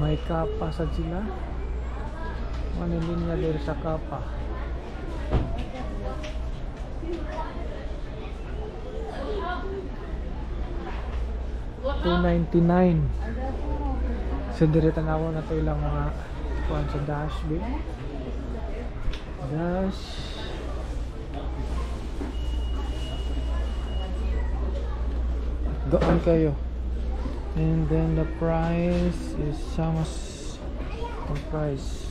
May kapa sad sila. Ano linya diri sa kapa? $2.99. So diri tanawa na to ilang mga kuan sa dash bi. Dash. Gaan kayo. And then the price is how much? The price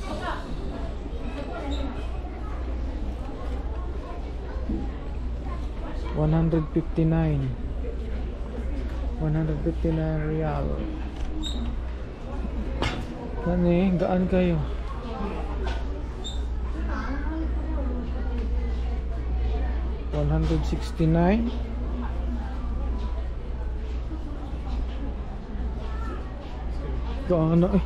159. 159 real. Kani, gaan kayo. 169. Gaan na eh.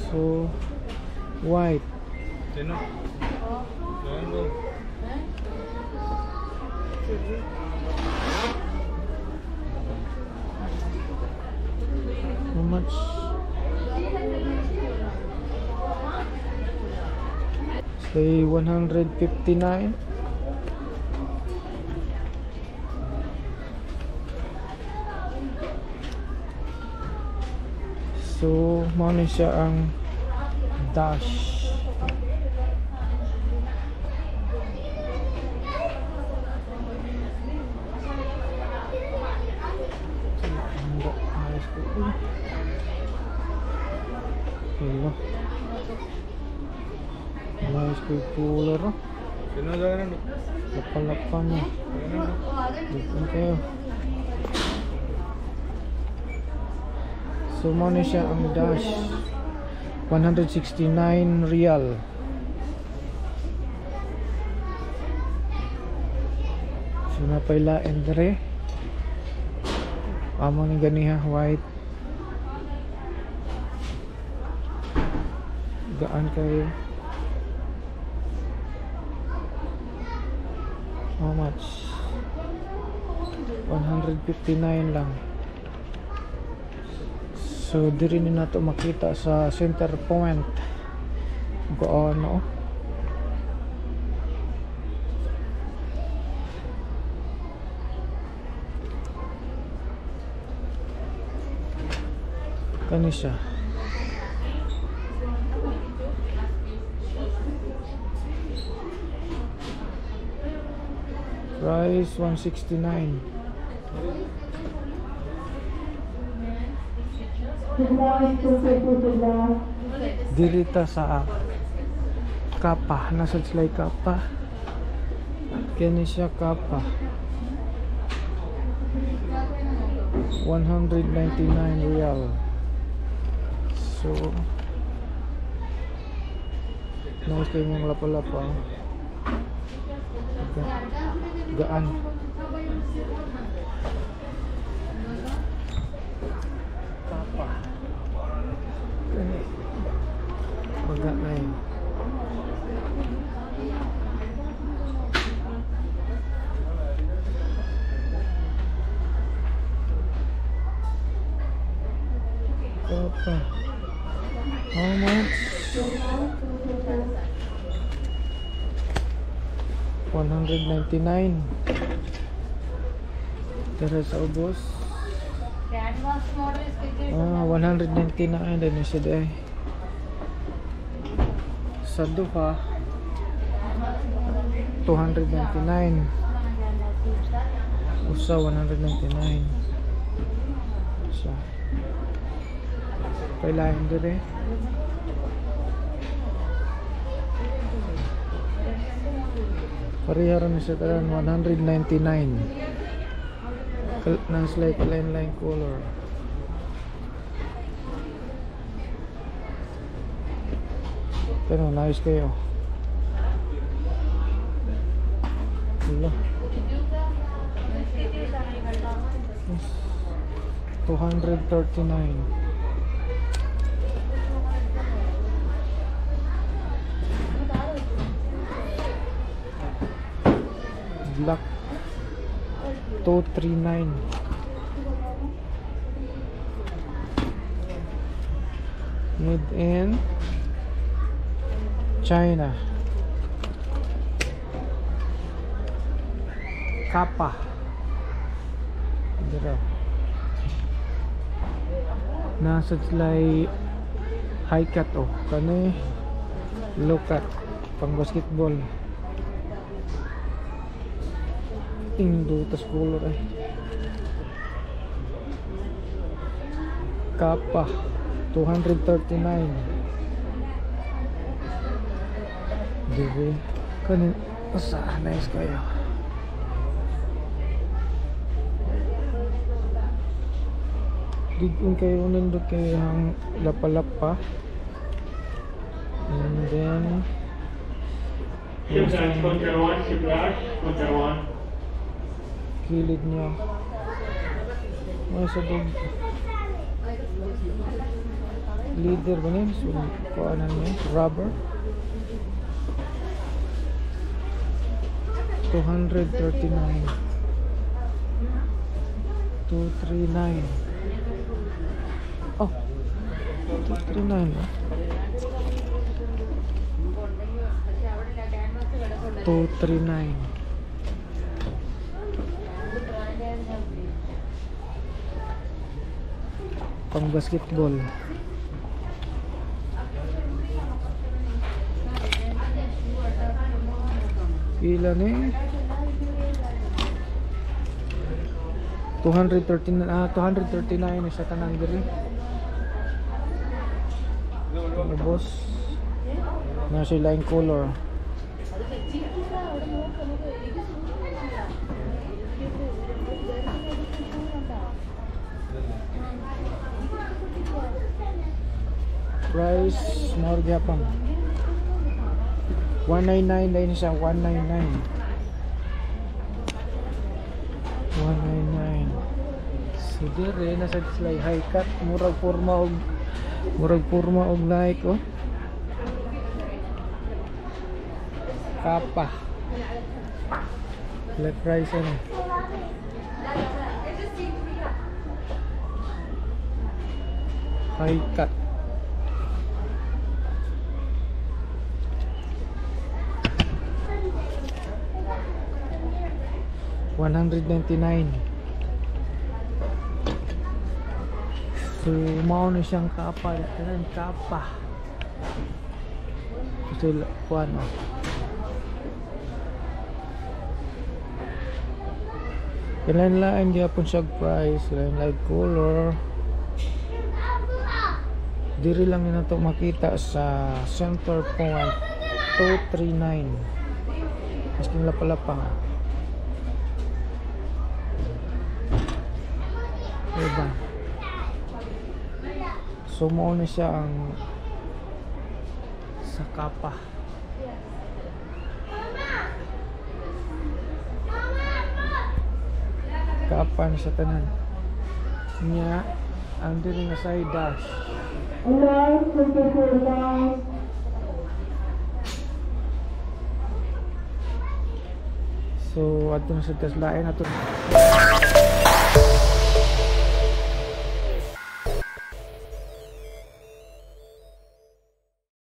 So white. How much? Say 159. So, mao ni siya ang dash. Hello. Nice kay cooler. Lapa-lapa mo. Dito kayo. So mao ni siya ang dash. 169 real. So napailain dere. Amo ni ganiha white. Gaan kayo. How much? 159 lang. So diri ni nato makita sa center point. Gaano? Kani siya. Price 169. Dirita sa kapa, nasa sila kapa. Kani siya kapa. 199 real. So nice kayo mga lapa-lapa. Gaan. Kapa. Maga kayo. Kapa. How much? 199. Tara sa ubos. Ah, 199 din siya day. Sa duha 299. Usa 199. Siya. Kailangan dire. Pareha ra ni siya tanan 199. Nas like line color. Pero nice kayo. Wala. 239. Black. 239. Made in China. Kappa. Dito. Nasa sila'y high cut oh. Kani low cut pang basketball. Tindutas color eh. Kappa 239. Dibe kani usa nice kayo. Digin kayo nindot kayo ang lapa-lapa. And then kilid niya. May sa dog leader ba niya? So, kuhanan niya. Rubber. 239. 239. Oh, 239 ba? 239. Pang basketball. Pila ni? 239, 239 na siya tanan diri. Boss. Na siya line color. Price more gyapon. 199 din siya, 199. 199. So dire nasa sila high cut, murag porma og Nike oh. Kappa. Black price ano. High cut. $199. So mao na siyang kapa, tanan kapa. So kuan oh. Lain-lain gyapon siya price, lain-lain color. Diri lang na to makita sa Center Point 239. Maskin lapa-lapa. Diba? So mao na siya ang sa Kappa. Kappa na siya tanan. Nya ang diri nga side dash. So adto na sa taslain ato.